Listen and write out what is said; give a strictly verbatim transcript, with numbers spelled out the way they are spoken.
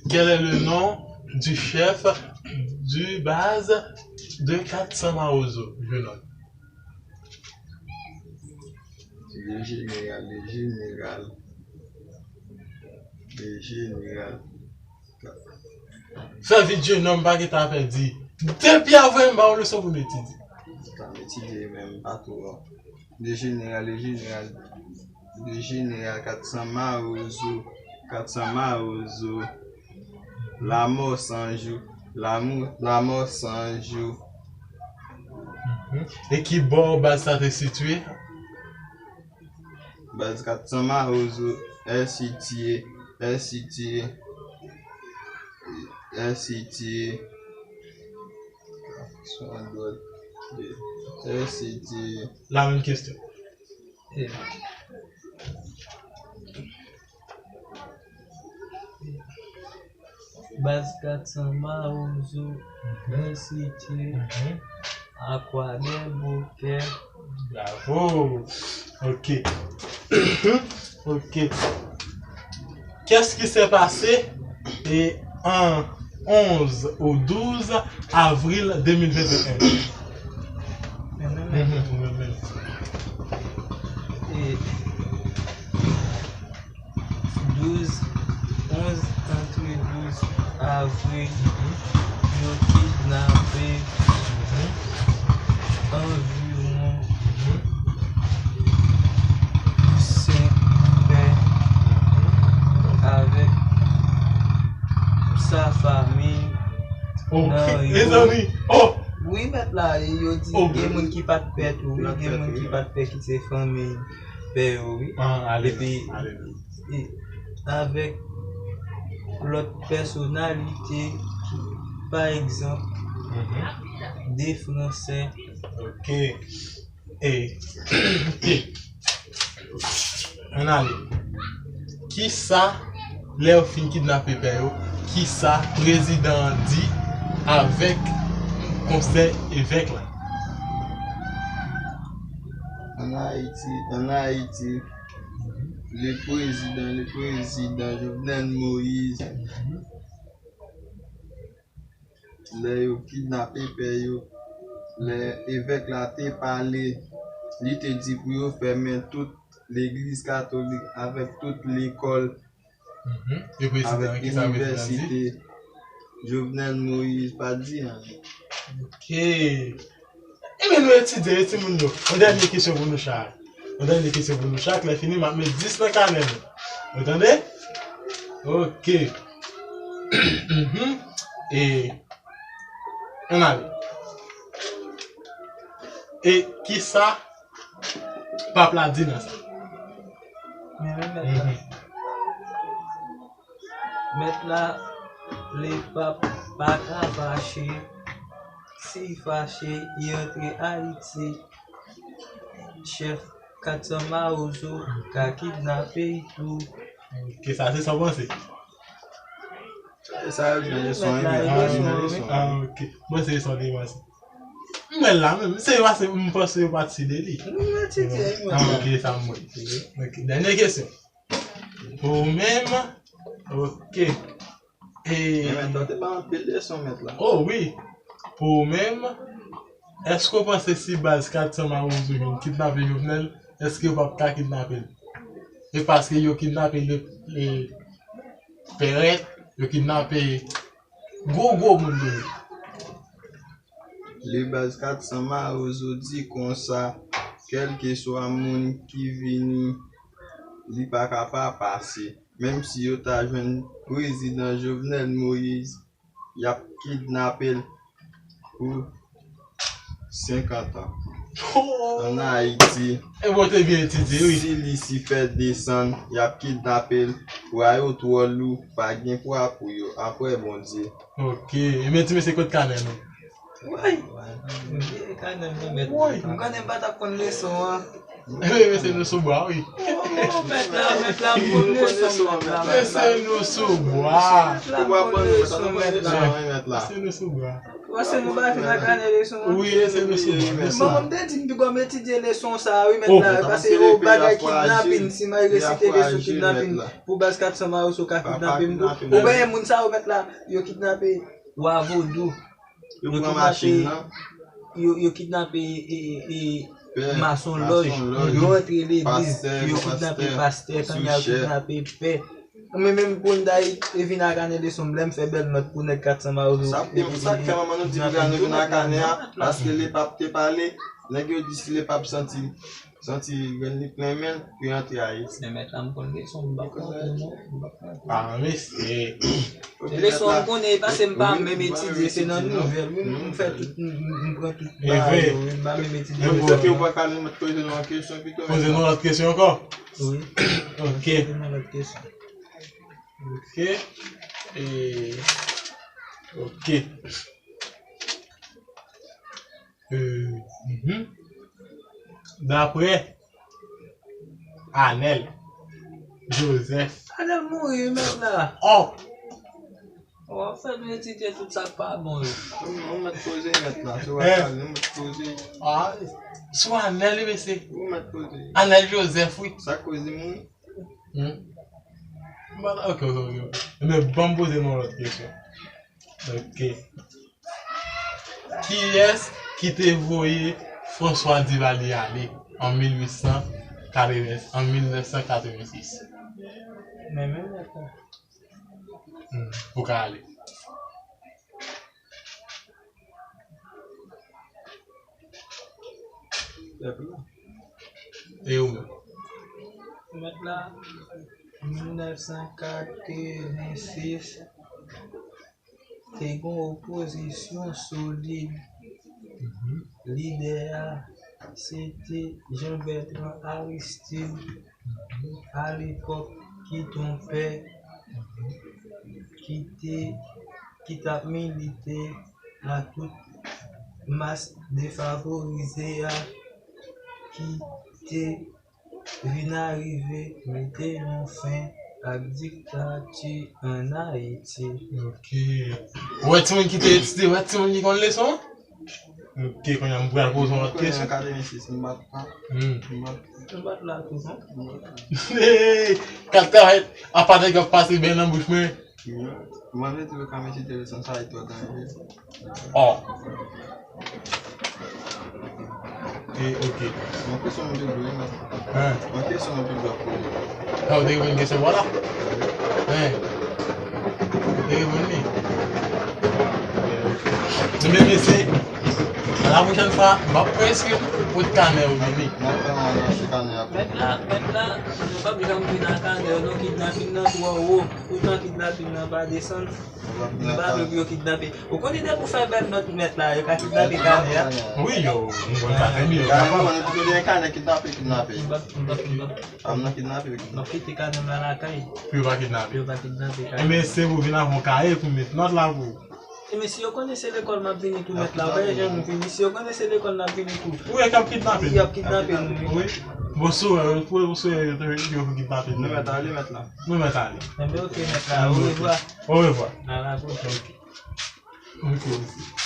Quel est le nom du chef du baz de quatre cents Mawozo, jeune homme? Le jeneral, le jeneral, le jeneral. Fè vit, jeune homme, pa gentan pèdi. Depi avè m ba w leson pou m etidye. Sa m etidye menm pa twò. Le jeneral, le jeneral, le jeneral quatre cents Mawozo, quatre cents Mawozo, la mort cent jours, la mort, la mort cent jours. Mhm. E ki bò baz sa te sitiye? Baz quatre cents Mawozo, L C T A, L C T A, L C T A, L C T A. La menm kesyon. Baz quatre cents Mawozo, L C T A, Akwadèbòkè. Bravo. Ok. Ok. Qu'est-ce qui s'est passé et en onze ou douze avril deux mille vingt et un? Mhm, ou menm menm. E douz, onz antre douz avril, yo kidnape anviwon senk pè avèk sa fanmi. Oh, nan yo. Mezanmi. Oh. Wi, mèt la, yo di gen moun ki pa t pè tou, wi, gen moun ki pa t pè ki se fanmi pè yo, wi. Ah, ale, epi ale. E avèk lòt pèsonalite ki, pa egzanp, de Fransè. Ok. E, ok. Ann ale. Kisa, lè yo fin kidnape pè yo, kisa prezidan an di avèk konsèy evèk la? An Ayiti, an Ayiti, le président, le président Jovenel Moïse, lè yo kidnape pè yo, lè evèk la te pale, li te di pou yo fèmen tout legliz katolik avèk tout lekòl, mhm, e prezidan, avèk inivèsite. Jovenel Moïse pa di anyen. Ok. Ebyen, nou etidye, wi, timoun yo. Yon dènye kesyon pou nou chak. Yon dènye kesyon pou nou chak. Lè fini, m ap met dis nan kanè nou. Ou tande? Ok. Mhm. E, ann ale. E kisa pap la di nan sa? Men, men, men. Mhm. Mèt la, lepap pa ka fache. Si fache, li antre Ayiti, chèf kat san Mawozo ka kidnape l tou. Ok, sa se sa w panse? Sa yo di nan leson an, wi. Ah, ok. Mwen se leson de panse. M wè l la menm. Se yo, se, m panse yo pati de li. Nou etidye, wi. Ah, ok, sa m wè. Ok, dènye kesyon. Pou ou menm, ok. E men, mèt la te bay anpil leson, mèt la. Oh wi. Pou ou menm, èske w panse si baz kat san Mawozo vin kidnape Jovenel, èske yo p ap ka kidnape l? E paske yo kidnape le, le Pèrèt, yo kidnape gwo, gwo moun yo ye. Le baz kat san Mawozo di konsa, kèlkeswa moun ki vini, li pa ka pa pase. Menm si yo ta jwenn prezidan Jovenel Moïse, y ap kidnape l pou senkant an. Oh! Ann Ayiti, e bon, te byen etidye, wi. Si Lisifè desann, y ap kidnape l pou ayotwòl ou, pa gen pwa pou yo, apre Bondye. Ok. Ebyen, ti mesye, kot kanè nou? Woy! Kanè m nan mèt. Woy! M konnen m pa t ap konn leson an. Mesye, nou sou bwa, wi. Oh, mèt la, mèt la, m konn leson, mèt la. Mesye, nou sou bwa. Mèt la, m konn leson, mèt la. Mesye, nou sou bwa. Paske nou pa vin ak ane leson an. Wi, mesye, nou sou bwa. Bon, m te di m pi gwa m etidye leson sa a, wi, mèt la, paske yo bagay kidnapin, si m al resite leson kidnapin pou baz kat san Mawozo ka kidnape m tou. Ou pa wè moun sa yo, mèt la, yo kidnape wa vodou. Yo pran machin nan. Yo, yo kidnape, e, e, e, mason lòj. Yo antre legliz, yo kidnape pastè, kounye a yo kidnape pè. Mwen menm pou m ta vin ak ane leson m, lè m fè bèl nòt pou nèg kat san Mawozo. Sa k fè manman nou di pou gade nou vin ak ane a, paske Lepap te pale, nèg yo di si Lepap santi, santi grenn li plen men l, pou y antre Ayiti. Men mèt la, m konn leson, m pa konn non, m pa konn. Ah, mesye. Leson m konnen, pase m pa menm etidye, se nan nouvèl, wi, m fè tout, m, m, m pran tout bagay yo, wi, m pa menm etidye. Men bon, ok, ou pa ka remèt poze nou an kesyon pito. Poze nou lòt kesyon ankò? Wi. Ok. Poze nou lòt kesyon. Ok. E, ok. Euh, mhm. Daprè Anèl Jozèf. Anèl mouri, wi, mèt la. Oh! W ap fè nou etidye tout sa k pa bon yo. Ou mèt poze, mèt la. Se w ap pale, ou mèt poze. Ah, sou Anèl, wi, mesye. Ou mèt poze. Anèl Jozèf, wi. Sa k koz li mouri? Hmm. Bon, ok, ok, ok. Men ban m poze nou yon lòt kesyon. Ok. Kiyès ki te voye François Duvalier ale an mil uit san katreven, an mil nèf san katreven sis? Men, men, mèt la. Hmm, ou ka ale. E ou menm? Mèt la, mil nèf san katreven sis, te gen opozisyon solid. Mhm. Lidè a, se te Jean Bertrand Aristide, mhm, alepòk, ki t on pè, mhm, ki te, ki t ap milite ak tout mas defavorize a, ki te vin arive mete yon fen ak diktati ann Ayiti. Ok. Ou wè timoun ki te etidye, ou wè timoun ki konn leson an? Ok, kounye a m pral poze yon lòt kesyon. Kounye a katreven sis, m bat pa. Hmm. M bat. M bat la tou, non? M bat la. Hey, kat travay, apa nèg yo ap pase byen nan bouch mwen. Mwen vle di w ka mete leson sa a twò tande. Oh. E, ok. Mwen kesyon mwen te dwe, men. Hein? Mwen kesyon mwen te dwe poze. Ah, ou te reponn kesyon pa w la? Hein? Ou te reponn li? Ebyen, mesye, a la pwochèn fwa, m ap pran enskri pou kanè ou vini. Mwen fè mwen nan se kanè a. Mèt la, mèt la, nou p ap janm vin ak kanè, non, kidnapin nan twò wo. Poutan kidnapin nan pa desann. M pa vle pou yo kidnape. Ou konnen depi w fè bèl nòt mèt la, yo ka kidnape kanè a. Wi, yo, m konn sa trè byen, yo kapab. Kanè, mwen, nou te gen kanè kidnape, kidnape. M p ap, m p ap, m p ap. A, m nan kidnape, wi. M ap kite kanè m la lakay. Pou yo pa kidnape. Pou yo pa kidnape kanè. Enben, se pou vin avè yon kaye pou m met nòt la pou ou. Enben, si yo konnen se lekòl m ap vini tou, mèt la, ou pa wè jan nou vini. Si yo konnen se lekòl n ap vini tou. Wi, y ap kidnape nou. Y ap kidnape nou, wi. Wi. Bon, si w wè, pou, pou, si w wè, yo, yo kidnape nou. Nou mèt ale, mèt la. Nou mèt ale. Enben, ok, mèt la. Orevwa. Orevwa. A la pwochèn. Ok. Ok, mesye.